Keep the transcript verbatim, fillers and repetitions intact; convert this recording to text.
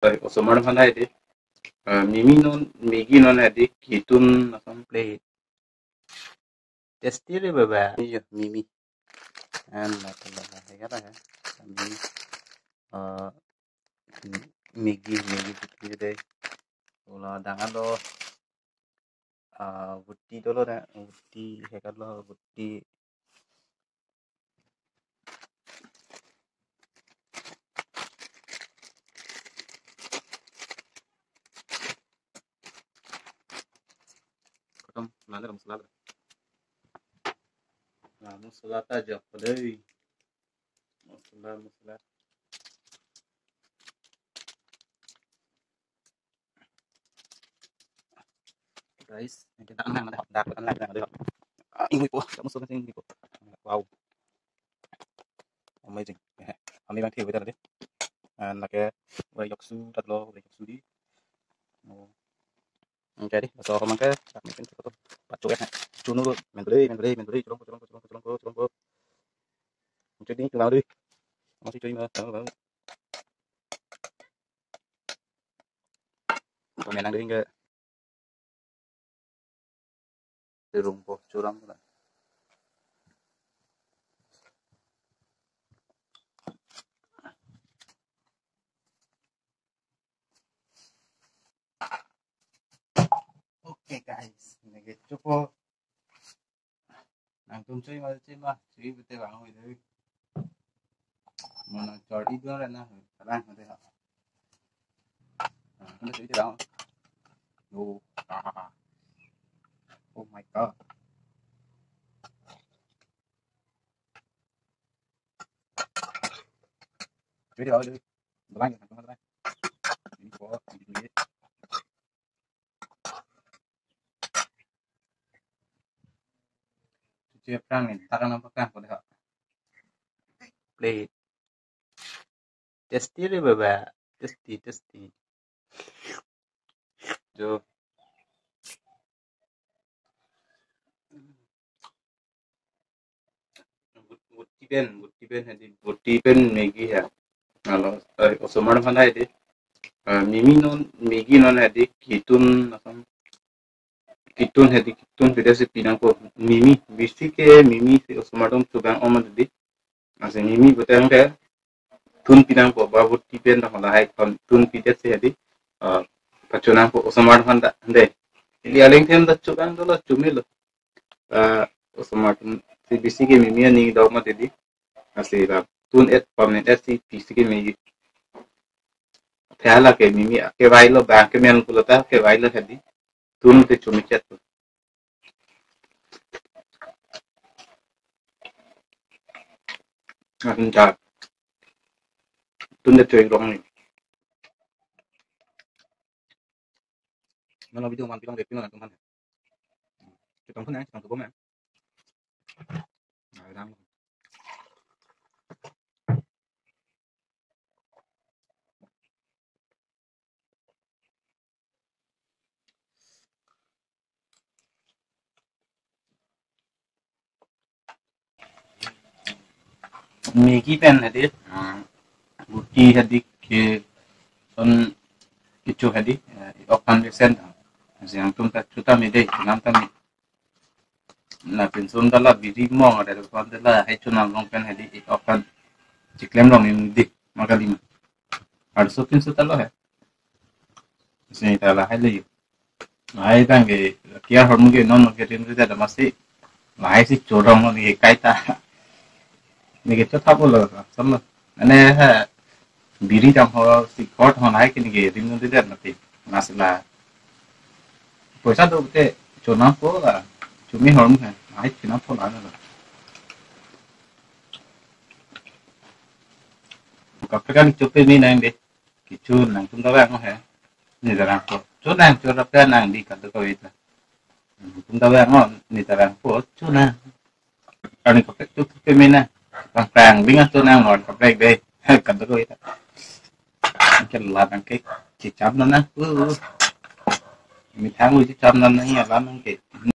Sorry, osomar aphan hedi. Eh, mimi non, Maggi non hedi, ketun lason plate. Tasty re baba. Iya, mimi. An la la la la, hai kata ya. Mimi. Eh, Maggi, Maggi putri dei. Ula dangan lo. Ah, vutti dolo na, vutti hekat lo, vutti. Khatam, nana masala. Na masala ta jak padai. Masala, masala. Guys, nanti tak nang, nanti tak nang, nanti tak. Ah, ingui po, kamu suka sih ingui po. Wow. Amazing. Kami bang thebi tadi. An lake, wai yoksu, tatlo, wai yoksu di. Oh. Oke deh, so, mangke, tak mungkin foto. Pacu ya. Cunu, main beli, main beli, main beli, curang, curang, curang, curang, curang, curang. Cuy, ini cuma deh. Masih cuy, mas. Tahu, tahu. Pemenang deh, enggak. Di rumpuh curang pula. Oke, guys, ini cukup. Nangtum cuy ma, cuy ma, cuy bete bang wi dei. Mana cor idor na, kalang mate ha. Nangtum cuy bete bang. Yo, ah. Oh my God. Cuy bete bang dei. Belang ya, nangtum belang. Ini kok, ini duit. Cuci aphrang ni, tak nampak kan, boleh ha. Plate. Tasty re baba, tasty, tasty. Jo. Vutti pen, vutti pen hedi, vutti pen Maggi ha. Alo, eh, osomar aphan hedi. Eh, mimi non, Maggi non hedi, ketun lason. Ketun hedi, ketun pidetsi pinangpo. Mimi, bisi ke mimi si osomar atum chobang-ong ma hedi. Lasi mimi pute ke tun pinangpo, ba vutti pen dak lahai kon tun pidetsi hedi. Eh, pachonangpo osomar aphan ta, dei. Ili aling them ta chobang dolo, chomelo. Eh, osomar atum si bisi ke mimi aning dok ma hedi. Lasi la tun et pam et si bisi ke Maggi. Thela ke mimi kevai lo, bang kemen pulo ta kevai lo hedi. Tun te chomichet. Ahin ta. Tun te choi rong ni. Mano video man pilang de pino nangtum han. Chetong pun ya, chetong tuh bom ya. Nah, udah. Maggi pen hedi, ah, vutti hedi ke son kecho hedi, eh, ok kan besen. Lasi nangtum ta chuta me dei, nam ta me. Na pinso ta la biri mong ada depan ta la hai chonam long pen hedi, ok kan chiklem long me dei, magali ma. Arso pinso ta lo he. Sini ta lahai le. Lahai tang ke, kiar hormu ke non ke rim rida damasi. Lahai si chorong ni kaita. Ni ke chotha bolo, sama. Ane ha, biri tang ho, si kot ho lahai ke ni ke rim rida mati. Masala. Poisa do te chonam po la. Chumi hormu ha. Lahai chonam po la na. Kaprek an chope me nang dei. Kecho nangtum ta vang he. Ni ta vangpo. Chonang, chora pe nang dei kadokave ta. Nangtum ta vang, ni ta vangpo, chonang. Ani kaprek chope me nang. Pang pang, binga chonang non kaprek dei. Kadokave ta. Ke la nang ke, ke cham non na. Uh, uh. Methang u cham non na ya la nang ke.